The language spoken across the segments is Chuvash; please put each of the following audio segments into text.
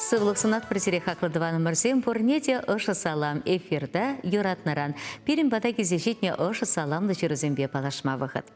Сывлӑх сунатпӑр сире хаклӑ тӑванӑмӑрсем пурне те ӑшӑ салам эфирта юратнӑран пирӗн пата килсе ҫитнӗ ӑшӑ саламлӑ ҫырусемпе паллашма вӑхӑт.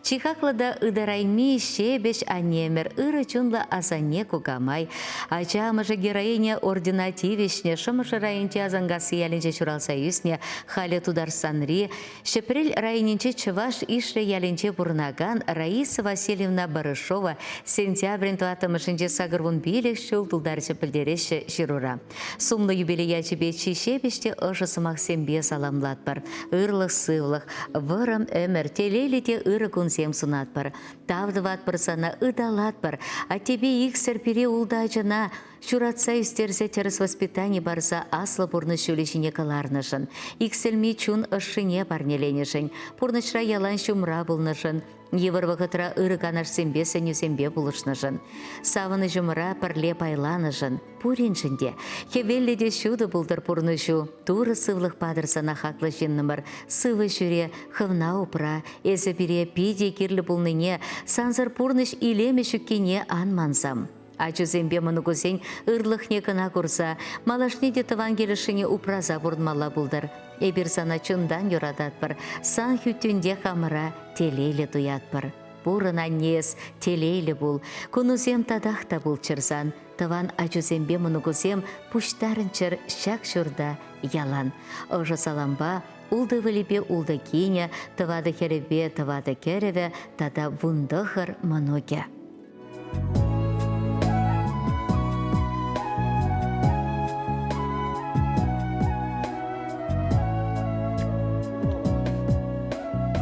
Чи хаклӑ та ытарайми ҫепӗҫ аннемӗр, ырӑ чунлӑ асанне кукамай, ача амӑшӗ героиня ордена тивӗҫнӗ Шӑмӑршӑ районӗнчи Асанкасси ялӗнче ҫуралса ӳснӗ, халӗ Тутарстанри Ҫӗпрел районӗнчи Чӑваш Ишлӗ ялӗнче пурӑнакан Раиса Васильевна Барышова сентябрӗн тӑваттӑмӗшӗнче 85 ҫул тултарчӗ пӗлтереҫҫӗ ҫырура. Сумлӑ юбилей ячӗпе чи ҫепӗҫ те ӑшӑ сӑмахсемпе саламлатпӑр. Ырлӑх-сывлӑх, вӑрӑм ӗмӗр, телейлӗ те ырӑ кунсем сунатпӑр. Тав тӑватпӑр сана, ыталатпӑр. Аттепе иксӗр пире ултӑ ачана ҫуратса ӳстерсе тӗрӗс воспитани парса аслӑ пурнӑҫ ҫулӗ ҫине кӑларнӑшӑн, иксӗлми чун ӑшшине парнеленӗшӗн, пурнӑҫра ялан ҫумра пулнӑшӑн, йывӑр вӑхӑтра ырӑ канашсемпе сӗнӳсемпе пулӑшнӑшӑн, савӑнӑҫӑмӑра пӗрле пайланӑшӑн, пуриншӗн те хӗвеллӗ те ҫутӑ пултӑр пурнӑҫу, Турӑ сывлӑх патӑр сана хаклӑ ҫыннӑмӑр, сывӑ ҫӳре, хӑвна упра, эсӗ пире питӗ кирлӗ пулнине, сансӑр пурнӑҫ илемӗ ҫуккине ан мансам. Ачусемпе мӑнукусен ырлӑхне кӑна курса, малашне те тӑван килӗшшине упраса пурӑнмалла пултӑр. Эпир сана чунтан юрататпӑр, сан хӳттӳнте хамӑра телейлӗ туятпӑр. Пурӑн, анне эс, телейлӗ пул. Кунусем татах та пулччӑр сан. Тӑван ачусемпе мӑнукусем пуҫтарӑнччӑр ҫак ҫурта ялан. Ӑшӑ салампа ултӑ ывӑлӗпе ултӑ кинӗ, тӑватӑ хӗрӗпе тӑватӑ кӗрӗвӗ тата 19 мӑнукӗ.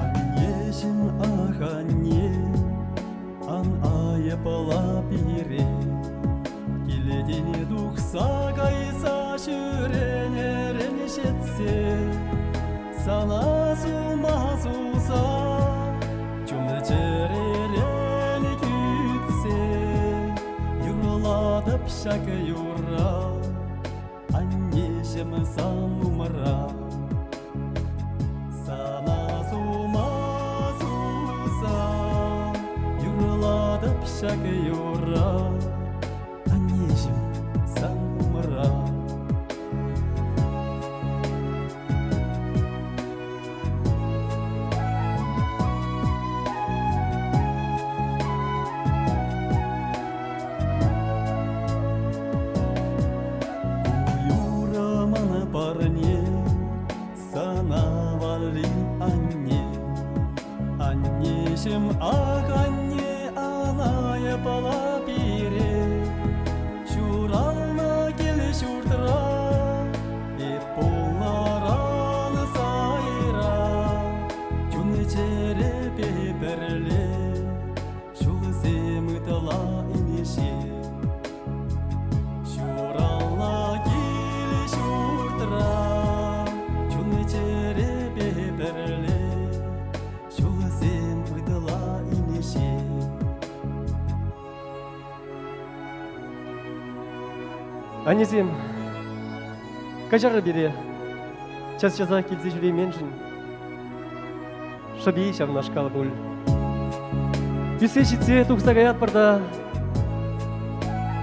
Аннеҫӗм, ах, анне, ан айӑпла пире. Килтен тухса кайса ҫӳренӗрен ҫитсе Сана сума суса, чун-чӗререн кӳтсе юрлатӑп ҫак юрра, аннеҫӗм сан умра. Сана сума суса, юрлатӑп ҫак юрра, аннеҫӗм сан умра. Юраман парне сана валли анне. Аннеҫӗм, ах, анне, ана япала пире. Ҫуралнӑ кил-ҫуртра Эп пулнӑран сайра чун-чӗрепе пӗрле ҫулсем ытла инҫе. Ҫуралнӑ кил-ҫуртра чун-чӗрепе пӗрле ҫулсем ытла инҫе. Аннесем, каҫарӑр пире час-часах килсе ҫӳрейменшӗн. Шӑпи ҫавнашкал пуль. Ӳссе ҫитсе тухса каятпӑр та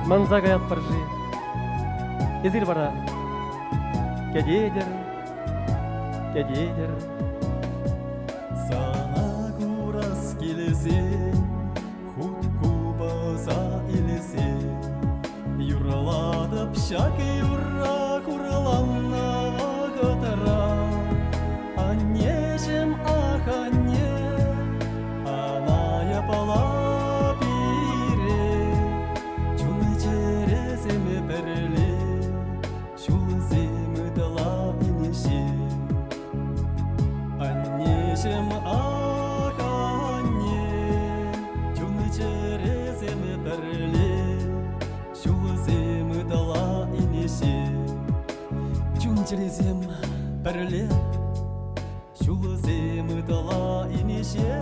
манса каятпӑр-ши? Эсир вара кӗтетӗр, кӗтетӗр. Сана курас килсен Хут купӑса илсе юрлатӑп ҫак юрра хурланнӑ вӑхӑтра. Аннеҫӗм, ах, анне, ана япала пире, чун-чӗресем пӗрле, ҫулсем ытла инҫе. Аннеҫӗм, ах, анне, чун-чӗресем пӗрле, ҫулсем ытла инҫе. Чун-чӗресем пӗрле, ҫулсем ытла инҫе.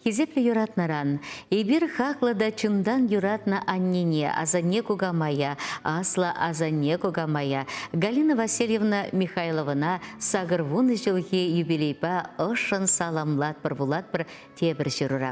Хисеплӗ юратнӑран эпир хаклӑ та чунтан юратнӑ аннене, асанне кукамая, аслӑ асанне кукамая Галина Васильевна Михайловӑна 80 ҫулхи юбилейпа ӑшшӑн саламлатпӑр вулатпӑр тепӗр ҫырура.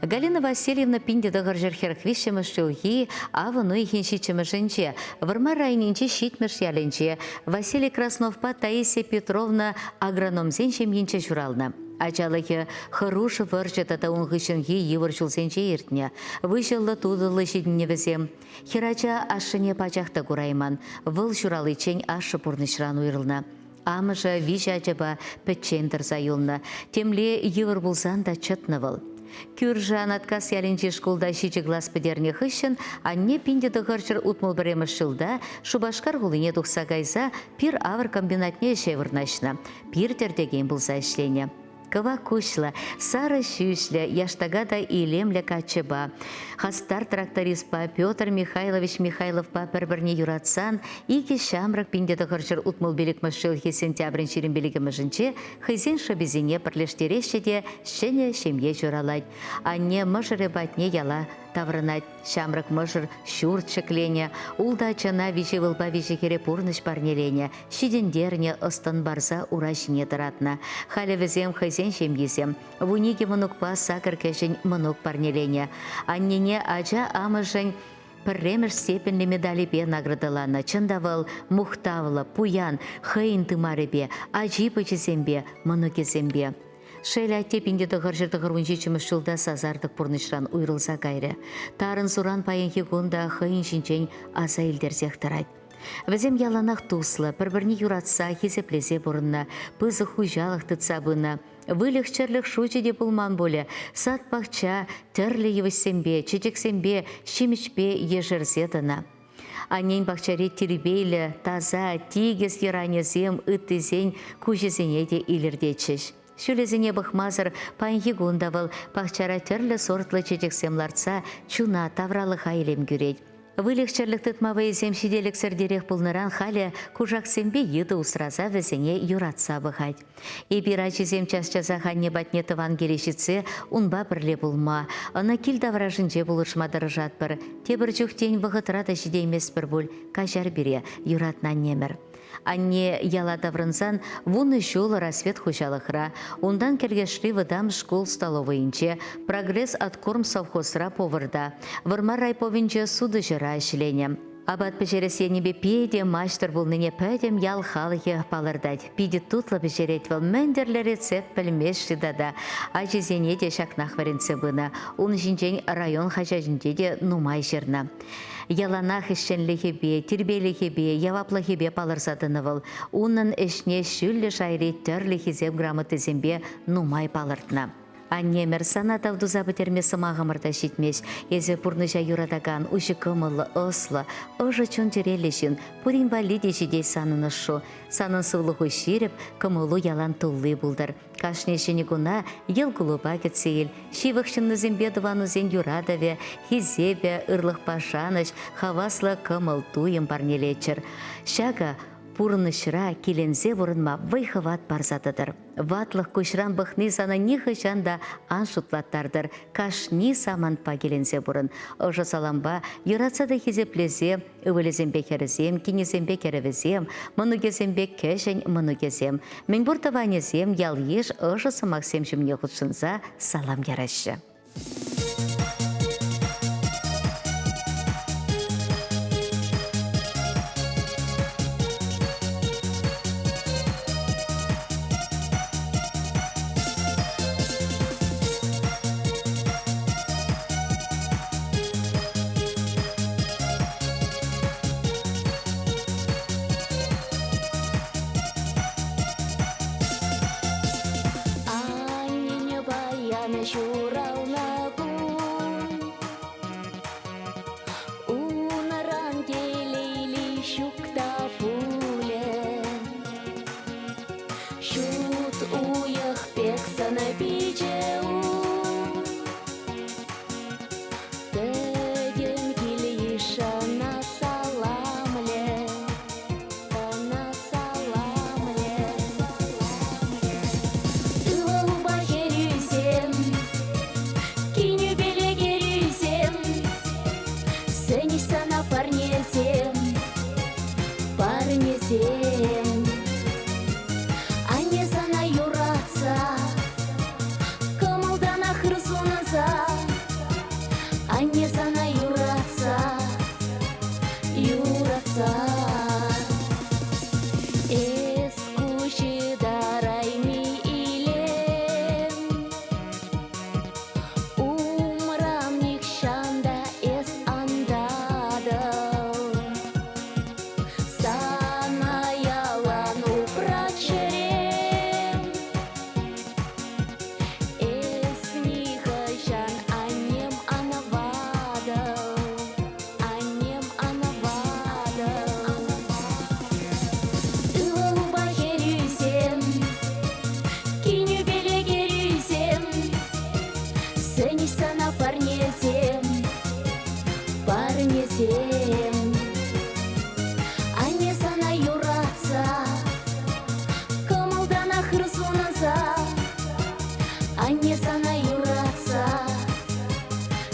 Галина Васильевна 1943 ҫулхи авӑн уйӑхӗн ҫиччӗмӗшӗнче Вӑрмар районӗнчи Ҫитмӗш ялӗнче Василий Красновпа Таисия Петровна агрономсен ҫемйинче ҫуралнӑ. Ачалӑхӗ хӑрушӑ вӑрҫӑ тата ун хыҫҫӑнхи йывӑр ҫулсенче иртнӗ. Выҫӑллӑ-тутӑллӑ ҫитӗннӗ вӗсем. Хӗрача ашшӗне пачах та курайман. Вӑл ҫураличчен ашшӗ пурнӑҫран уйрӑлнӑ. Амӑшӗ виҫӗ ачапа пӗччен тӑрса юлнӑ. Темле йывӑр пулсан та чӑтнӑ вӑл. Кӳршӗ Анаткас ялӗнчи шкулта ҫичӗ класс пӗтернӗ хыҫҫӑн анне 1961 ҫулта Шупашкар хулине тухса кайса пир-авӑр комбинатне ӗҫе вырнаҫнӑ, пир тӗртекен пулса ӗҫленӗ. Кӑвак куҫлӑ, сарӑ ҫӳҫлӗ, яштака та илемлӗ каччӑпа, хастар трактористпа Петр Михайлович Михайловпа пӗр-пӗрне юратсан икӗ ҫамрӑк 1965 ҫулхи сентябрӗн 25-мӗшӗнче хӑйсен шӑписене пӗрлештереҫҫӗ те ҫӗнӗ ҫемье ҫуралать. Анне мӑшӑрӗ патне яла таврӑнать. Ҫамрӑк мӑшӑр ҫурт ҫӗкленӗ, ултӑ ачана виҫӗ ывӑлпа виҫӗ хӗре пурнӑҫ парнеленӗ, ҫитӗнтернӗ, ӑс-тӑн парса ура ҫине тӑратнӑ. Халӗ вӗсем хӑйсен ҫемйисем. 12 мӑнукпа сакӑр кӗҫӗн мӑнук парнеленӗ. Аннене ача амӑшӗн пӗрремӗш степеньлӗ медалӗпе наградӑланӑ. Чӑн та вӑл мухтавлӑ, пуян, хӑйӗн тымарӗпе, ачи-пӑчисемпе, мӑнукӗсемпе. Шел, атте 1997 ҫулта сасартӑк пурнӑҫран уйрӑлса кайрӗ. Тарӑн суран паянхи кун та хӑйӗн ҫинчен аса илтерсех тӑрать. Вӗсем яланах туслӑ, пӗр-пӗрне юратса, хисеплесе пурӑннӑ, пысӑк хуҫалӑх тытса пынӑ. Выльӑх-чӗрлӗх шучӗ те пулман пулӗ. Сад-пахча тӗрлӗ йывӑҫсемпе, чечексемпе, ҫимӗҫпе ешерсе тӑнӑ. Аннен пахчари тирпейлӗ, таса, тикӗс йӑранӗсем ыттисен куҫӗсене те илӗртетчӗҫ. Ҫулӗсене пӑхмасӑр паянхи кун та вӑл пахчара тӗрлӗ сортлӑ чечексем лартса чуна, тавралӑха илем кӳрет. Выльӑх-чӗрлӗх тытма вӑйӗсем ҫителӗксӗртерех пулнӑран халӗ кушаксемпе йытӑ усраса вӗсене юратса пӑхать. Эпир ачисем час-часах анне патне тӑван киле ҫитсе унпа пӗрле пулма, ӑна кил таврашӗнче пулӑшма тӑрӑшатпӑр. Тепӗр чух тен вӑхӑтра та ҫитейместпӗр пуль, каҫар пире, юратнӑ аннемӗр. Анне яла таврӑнсан 10 ҫул Рассвет хуҫалӑхра, унтан Кӗлкешри вӑтам шкул столовӑйӗнче, Прогресс откорм совхозра поварта, Вӑрмар райповӗнче сутуҫӑра ӗҫленӗ. Апат пӗҫерес енӗпе питӗ маҫтӑр пулнине пӗтӗм ял халӑхӗ палӑртать. Питӗ тутлӑ пӗҫерет вӑл, мӗн тӗрлӗ рецепт пӗлмест-ши тата. Ачисене те ҫакнах вӗрентсе пынӑ. Ун ҫинчен район хаҫатӗнче те нумай ҫырнӑ. Яланах ӗҫченлӗхӗпе, тирпейлӗхӗпе, яваплӑхӗпе палӑрса тӑнӑ вӑл. Унӑн ӗҫне ҫӳллӗ шайри тӗрлӗ хисеп грамотисемпе нумай палӑртнӑ. Аннемӗр, сана тав туса пӗтерме сӑмахӑмӑр та ҫитмест. Эсӗ пурнӑҫа юратакан, уҫӑ кӑмӑллӑ, ӑслӑ, ӑшӑ чун-чӗреллӗ ҫын. Пурин валли те ҫитет санӑн ӑшшу. Санӑн сывлӑху ҫирӗп, кӑмӑлу ялан тулли пултӑр. Кашни ҫӗнӗ куна йӑл кулӑпа кӗтсе ил. Ҫывӑх ҫыннусемпе тӑванусен юратӑвӗ, хисепӗ, ырлӑхпа шанӑҫ, хаваслӑ кӑмӑл-туйӑм парнелеччӗр. Ҫакӑ пурнӑҫра киленсе пурӑнма вӑй-хӑват парса тӑтӑр. Ватлӑх куҫран пӑхни сана нихӑҫан та ан шутлаттартӑр. Кашни самантпа киленсе пурӑн. Ӑшӑ салампа, юратса та хисеплесе ывӑлӗсемпе хӗрӗсем, кинӗсемпе кӗрӗвӗсем, мӑнукӗсемпе кӗҫӗн мӑнукӗсем, мӗнпур тӑванӗсем ял-йыш ӑшӑ сӑмахсем ҫумне хутшӑнса салам яраҫҫӗ. Аннене паян ҫуралнӑ. парнесем. Анне сана юратса, кӑмӑлтанах ыр сунса. Анне сана юратса, юратса. Эс куҫ ытарайми илем. Умран нихҫан та эс ан татӑл. Сана ялан упрать чӗрем. Эс нихӑҫан аннем ан ватӑл, аннем ан ватӑл. Ывӑлупа хӗрӳсем, кинӳпеле кӗрӳсем, сӗнӗҫ сана парнесем, парнесем. Анне сана юратса, кӑмӑлтанах ыр сунса. Анне сана юратса,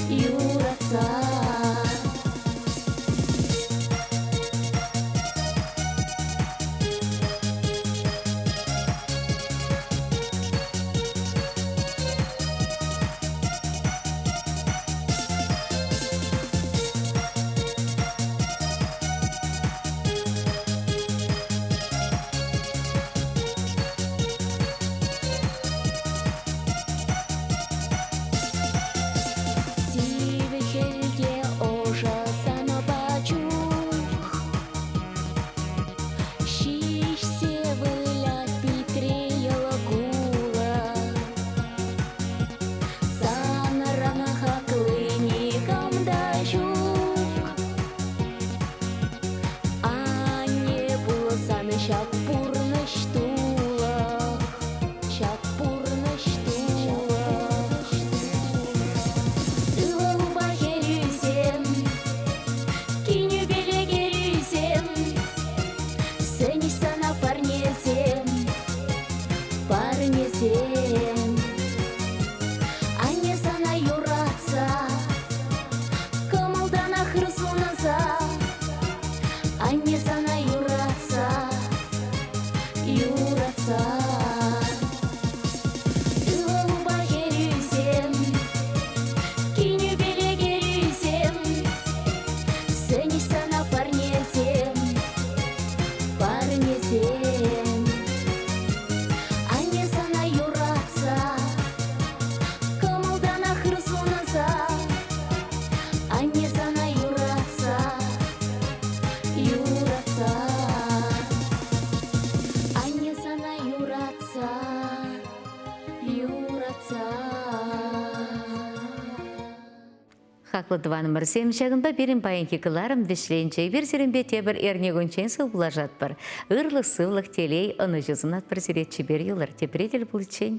юратса. Сивӗ хӗлте ӑшӑ санӑпа чух Ҫиҫсе вылять питре йӑл кулӑ. Санран хакли никам та ҫук. Анне пулсан ҫак пурнӑҫ тулӑх, ҫак пурнӑҫ тулӑх. Ывӑлупа хӗрӳсем, кинӳпеле кӗрӳсем, сӗнӗҫ сана парнесем, парнесем. Анне сана юратса, кӑмӑлтанах ыр сунса. Анне сана юратса, юратса. Ывӑлупа хӗрӳсем, кинӳпеле кӗрӳсем, сӗнӗҫ сана парнесем, парнесем. Анне сана юратса, кӑмӑлтанах ыр сунса. Анне сана юратса, юратса. Анне сана юратса, юратса. Хаклӑ тӑванӑмӑрсем, ҫакӑнпа пирӗн паянхи кӑларӑм вӗҫленчӗ. Эпир сирӗнпе тепӗр эрнекунччен сывпуллашатпӑр. Ырлӑх, сывлӑх, телей, ӑнӑҫу сунатпӑр сире чипер юлӑр. Тепре тӗл пуличчен.